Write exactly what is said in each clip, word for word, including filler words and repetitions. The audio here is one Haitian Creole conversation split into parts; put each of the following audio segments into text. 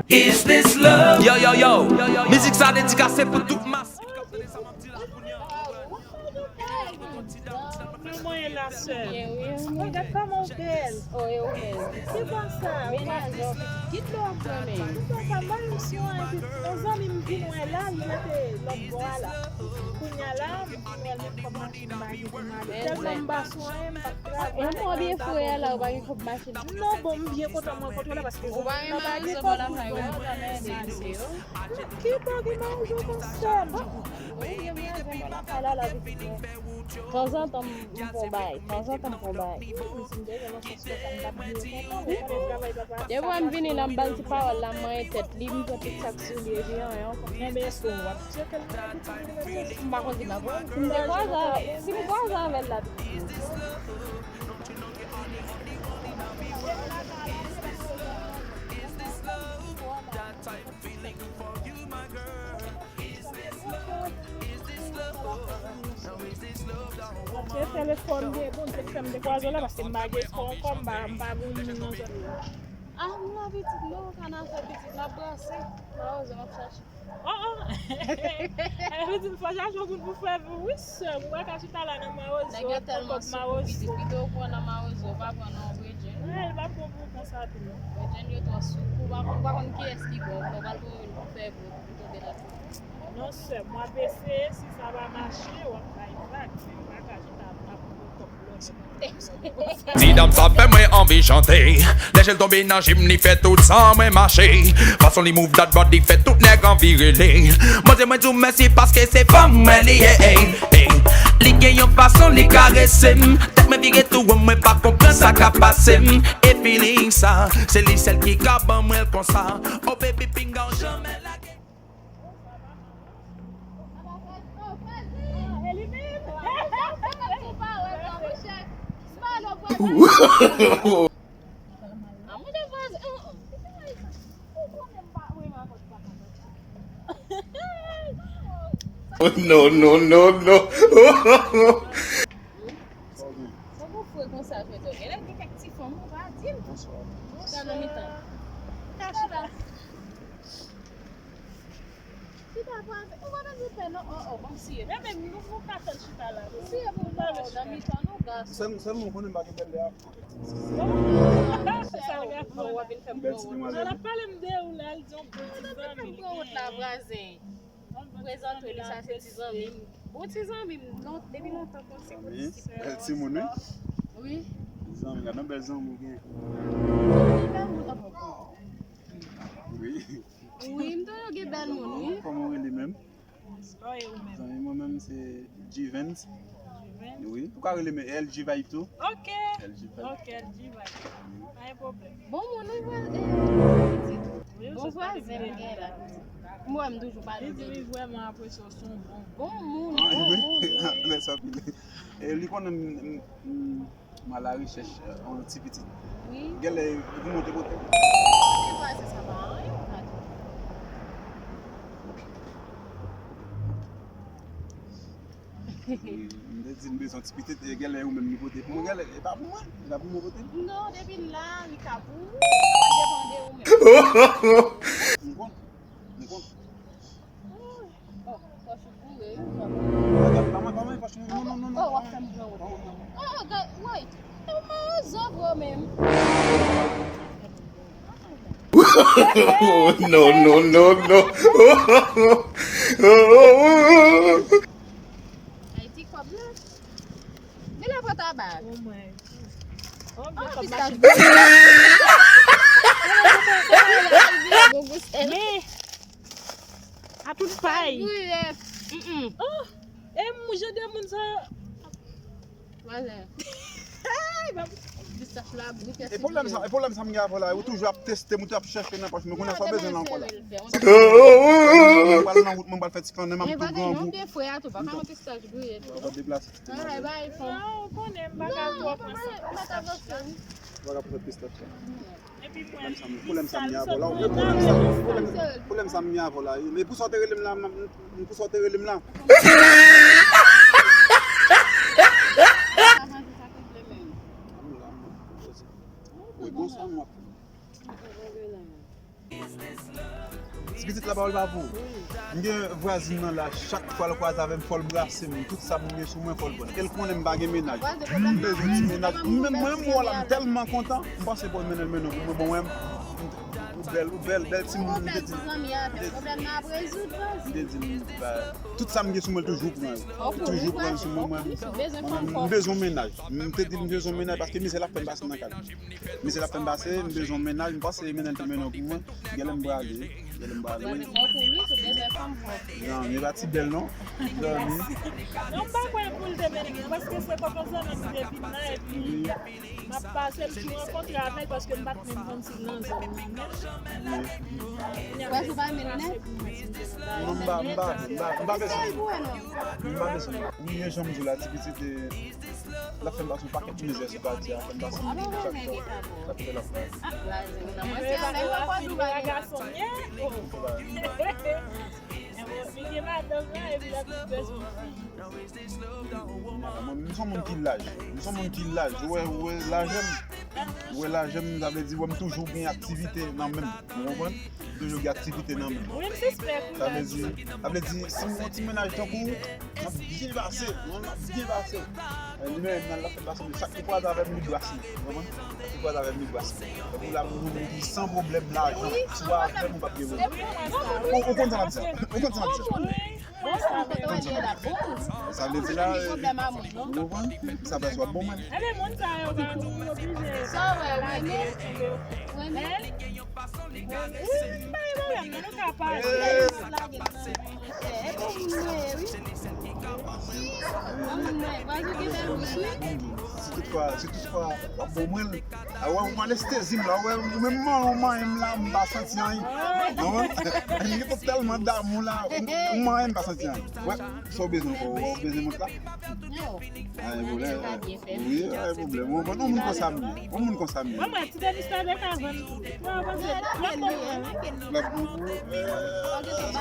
Is this love? Yo, yo, yo. Mizik sa dedikase pou tout mas. Kòman w ye la, sè? Gad kòman w bèl. Ki bò sa? Ki bò sa? Mwen menm, yon zanmi m vin wè la, li rete lòt bò a la. Kounye a la, m vin wè l menm kòm machin m pa gen pou m ale. Tèlman m pa sou anyen, m pa t travay. Mwen byen fou la, ou pa gen kòb machin. Non, bon, m byen kontan mwen kontre la paske ou pa gen kòb pou mwen. Ki bò ki manje konsa? Tanzantan m pran bay, tanzantan m pran bay. Depi m vini la, m ba l ti pawòl la, m manyen tèt li, m pran tout sa k sou li, epi anyen ankò. Enben, èske w ap tcheke l nan abitid li mete? M pa konn si m ap wè l. Si m kwaze avè l, si m kwaze avè l la. Telefòn gen bon, se fè m te kwaze la paske m pa gen espwa ankò, m pa, m pa gen moun nan zòn nan. Ah, m nan pitit, non, ka nan fè pitit, m ap brase. Mawozo, m ap chache. Oh, oh. Pitit, fò chache yon moun pou fè pou wi, sè. Ou pa ka chita la nan mawozo. Nèg yo tèlman sou pou pitit, pito ou pran nan mawozo, ou pa pran nan yon bredjenn. Ay, l pa pran pou konsa tou, non. Bredjenn yo twò sou pou, ou pa konn, ou pa konn kiyès ki bon, ou pral pran youn pou fè bon, pou tonbe nan. Non, sè m, w ap eseye, si sa pa mache, w ap bay vag, men m pa ka chita ap pran kòb lòt. Ti dam sa fè mwen anvi chante. Lè je l tonbe nan jim, li fè tout san mwen mache. Fason li move that body fè tout nèg anvi rele. Bondye, mwen di w mèsi paske se fanm mwen li ye. Li gen yon fason li karese m. Tèt mwen vire tou won, mwen pa konprann sa k ap pase m. E feeling sa, se li sèl ki ka ban mwen l konsa. Oh baby, pinga w janmè lage. No, no, no, no. Sa pou fre konsa, jwe to. Genlè gen kèk ti fanm, ou pa di l. Chita nan mitan. Ka chita. Chita, pa, ou pa bezwen pè, non. Oh, oh, ban m siye. Men, men, nou, nou ka fè l chita la. Siye pou nou, nan mitan, nou, gason. Sèl, sèl mwen konnen m pa gen bèl lè a. Sa l gen pou w ap vin fè m pran wont. Nan ap pale m de ou la, l di yon bon ti zanmi l gen. Prezante li, sa se ti zanmi m. Bon ti zanmi m, non, depi lontan konn se konn ti bèl timoun, wi. Wi. Zanmi, gad yon bèl zanmi w gen. Li bèl moun anpil. Wi. Wi, m toujou gen bèl moun, wi. Kòman w rele menm? Zanmi mwen menm se G-Vens. G-Vens? Wi, ou ka rele m L G Vibe tou. Ok. L G Vibe. Ok, L G Vibe. Pa gen pwoblèm. Bon moun, wi, vwa-, eh, pitit. Wi, bon vwazen, m gen la. Mwen, m toujou pale de li. Li di li vrèman apresye w, se yon bon. Bon moun, bon moun, wi. Mèsi anpil. E li konnen m, m, m, m a la rechèch, eh, yon ti pitit. Wi. Genlè, li pou monte kote m. Li vwazen sa pa anyen, ou ka di. M te di m bezwen ti pitit, e genlè ou menm li pote pou mwen, genlè e pa pou mwen, e pa pou mwen pote l. Non, depi l la, li ka pou ou, sa depann de ou menm. M konn, m konn. Oh, pòch ou boure, wi, pòch ou boure. Pa mwen, pa mwen, pòch mwen, non, non, non, non. Oh, w ap fè m pran wont. Oh, oh, gad, woy, ou mawozo vre ou menm. No, no, no, no. Ay, ti kòb la. Vin la pran tabak. Oh my God. Oh, pistache. Men, a tout pay. Mm, mm. Oh, e mou jan de moun sa. Vwazin. Ay, ba- Pistache la, bouke. E pwoblèm sa, e pwoblèm sa m gen avè w la, ou toujou ap teste m, ou toujou ap chèche nan pòch mwen, kounye a sa w bezwen la ankò la. Mwen pral nan wout, mwen pral fè ti flannen, m ap tou grangou. Mwen pral deplase ti timoun. Ay, bay fò. Non, ou konnen m pa ka twò pran sa. Mwen pa ka fè pistache la. Pwoblèm sa m, pwoblèm sa m gen avè w la, ou gen pwoblèm sa, pwoblèm, pwoblèm sa m gen avè w la, wi. Men pou sa w te rele m la, m, m, pou sa w te rele m la. Wi, bon, sa nou ap fè. Ti pitit la, pawòl pa pou ou. M gen vwazin nan la, chak fwa l kwaze avè m, fò l brase m. Tout sa m gen sou mwen, fò l pran. E l konnen m pa gen mennaj. M bezwen ti mennaj. Mwen menm, mwen, mwen la, m tèlman kontan. M panse pou l mennen l mennen pou mwen. Bon, mwen, ou bèl, ou bèl, bèl timoun. M te di, m te di, tout sa m gen sou mwen, l toujou pran yo. Toujou pran sou mwen, mwen, mwen, m bezwen mennaj. M te di l m bezwen mennaj paske mizè l ap fè m pase nan kay. Mizè l ap fè m pase, m bezwen mennaj, m panse mennen l te mennen pou mwen. Genlè m prale, genlè m prale. Bon pou li, ou bezwen fanm pwòp. Non, li pa ti bèl non. Zanmi. Non, m pa kwè pou l te mennen, paske se kòman zanmi m te vin la, epi m ap pase, m tou rankontre avè l, paske m pa t menm konn si l nan zòn nan menm. Wè, se pa menm nèt. Non, m pa, m pa, m pa, m pa bezwen. M pa bezwen. Wi, e jan m di w la, ti pitit, e, l ap fè m pase yon pakèt mizè sou katye a, fè m pase chak fwa. Chak fwa l ap fè. Mwen, m se yon moun ki laj. M se yon moun ki laj. Ou wè, ou wè lajè m. Ou wè lajè m, sa vle di, wè m toujou gen aktivite nan men m. Ou konprann? Toujou gen aktivite nan men m. Wi, m sispèk, wi. Sa vle di, sa vle di, si m yon ti mennaj tankou w, m ap byen pase, m ap byen pase. E, li menm, nan l ap fè pase, chak ki kwaze avè m, li brase. Ou konprann? Chak ki kwaze avè m, li brase. Tankou la, m yon moun ki san pwoblèm lajan. Si w pa avè m, ou p ap gen moun. Ou, ou konn sa m ap di sa? Ou konn sa m ap di sa? Sa vle di la, ou konprann? Sa vle di w ap bon mwen. Sa w wè, Rene? Rene? Wi, pa gen pwoblèm, nou ka pale. Si toutfwa, si toutfwa, w ap bon mwen. A wè, ou anestezi m la, wè, ou menm manyen, ou manyen m la, m pa santi anyen. Ou konprann? M gen tèlman damou la, ou, ou manyen m pa santi anyen. Wè, sa w bezwen ankò, ou bezwen mont la? Ay, pwoblèm. Wi, ay, pwoblèm. Ou konprann? Yon moun konsa m ye. Yon moun konsa m ye. Mwen, mwen, ti tenis la dek avan. L ap bon pou ou.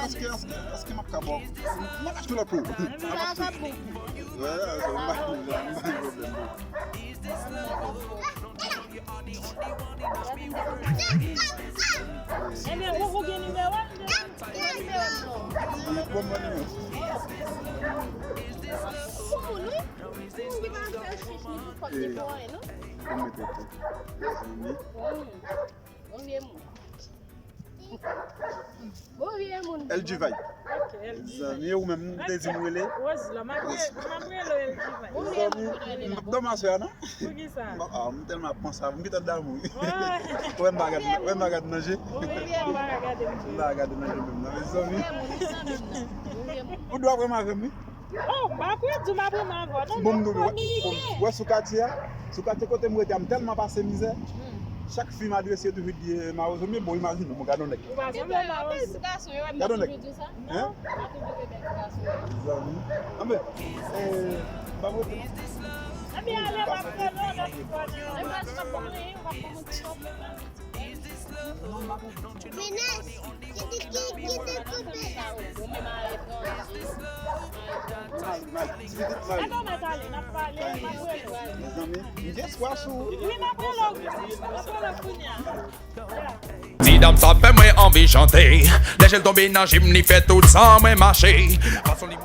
Èske, èske, èske m ap ka ba w? M ap achte lòt pou ou. M ap achte. Wè, m pa gen pwoblèm. Ebyen, ou, ou gen nimewo l deja? Bon, mwen nimewo. Pou moun, wi. Pou moun ki pa fè chich, li pou kòb, li pou anyen, non? Pou mete tou. Mezanmi. Bon vye moun. Bon vye moun. L G Vibe. Ok, L G Vibe. Zanmi, ou menm, m te di m rele. Roselò, m ap re-, m ap rele w L G Vibe. Zanmi, m p ap dòmi aswè a, non? Poukisa? M, ah, m tèlman ap panse avè w, m gentan damou. Wè m pa gad, wè m pa gad nan je. Wi, m pa gade nan je. M pa gade nan je menm, non, mezanmi. Ou dwe ap renmen avè m, wi. Oh, m pa kwè di w m ap renmen avè w, non, m ap kominike. Wè sou katye a, sou katye kote m rete a, m tèlman pase mizè. Chak fi m adrese yo toujou di, eh, mawozo, men bon, imajine w, gade yon nèg. Ou pa sanble mawozo. Gade yon nèg. Hein? Zanmi. Anben, eh, ba mwen. Anben, ale, m ap rele w nan ti kò nan. Mezanmi, m gen espwa sou ou. Ti dam sa fè mwen anvi chante. Lè je l tonbe nan je m, li fè tout san mwen mache. Fason li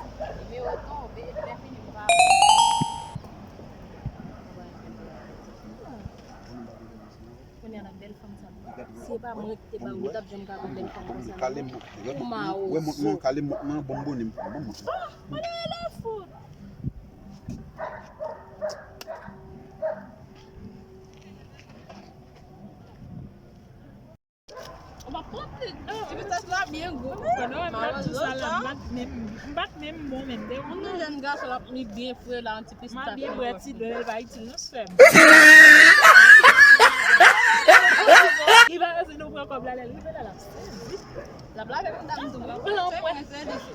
Kounye a la, bèl fanm sa. Si se pa mwen ki te ba l, ou t ap janm ka wè bèl fanm konsa non. Ou mawozo. Wè mont mwen, kale mont mwen, bon, m bonnen m pran, bon, mont mwen. Ah, mwen ale fout. Ou pa pran plis. Ti mesaj la byen gwo. Pandan w wè m t ap di sa la, m pa t menm, m pa t menm bon menm. Moun nan jèn gason l ap li byen fre la, yon ti pistak. M ap byen bwè ti dlo, l pa itil non, sè m. Li pa bezwen nou pran kòb la, lè l rive la, l ap sezi. L ap lave pou dam tou. L ap pran pwen.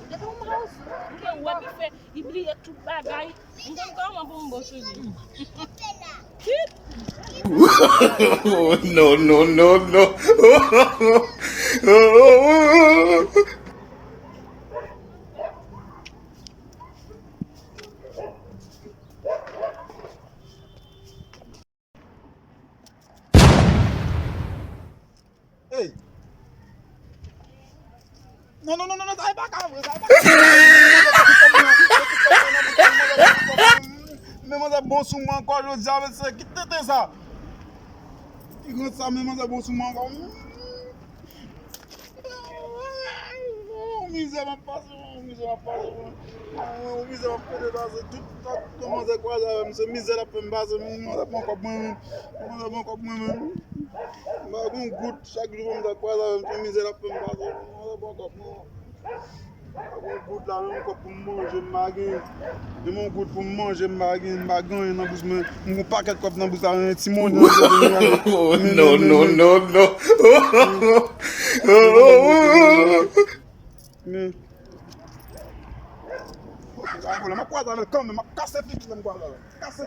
Depi yon mawozo, m te wè li fè, li bliye tout bagay. M konn kòman pou m bon sou li. No, no, no, no. Ey! Non, non, non, non, non, sa e pa ka vre, sa e pa ka vre. Men manzè bon sou mwen ankò jodi a, mesye, ki tenten sa? Ki rant sa, men manzè bon sou mwen ankò. Yon mizè m ap pase, yon mizè m ap pase, yon mizè m ap pede pase. Tout, tout manzè kwaze avè m, se mizè l ap fè m pase, manzè pran kòb mwen menm, manzè pran kòb mwen menm. M pa gen goud, chak jou manzè kwaze avè m, se mizè l ap fè m pase, manzè pran kòb mwen. Mwen goud la, menm kòb pou m manje, m pa gen. Menm yon goud pou m manje, m pa gen, m pa gen anyen nan bous mwen. M gon pakèt kòb nan bous la, yon ti monnen nan tèt mwen. Oh, men, non, men, non, men, non, non. Men. M ap kwaze avè l kanmenm, m ap kase figi l, m kwaze avè l. Kase.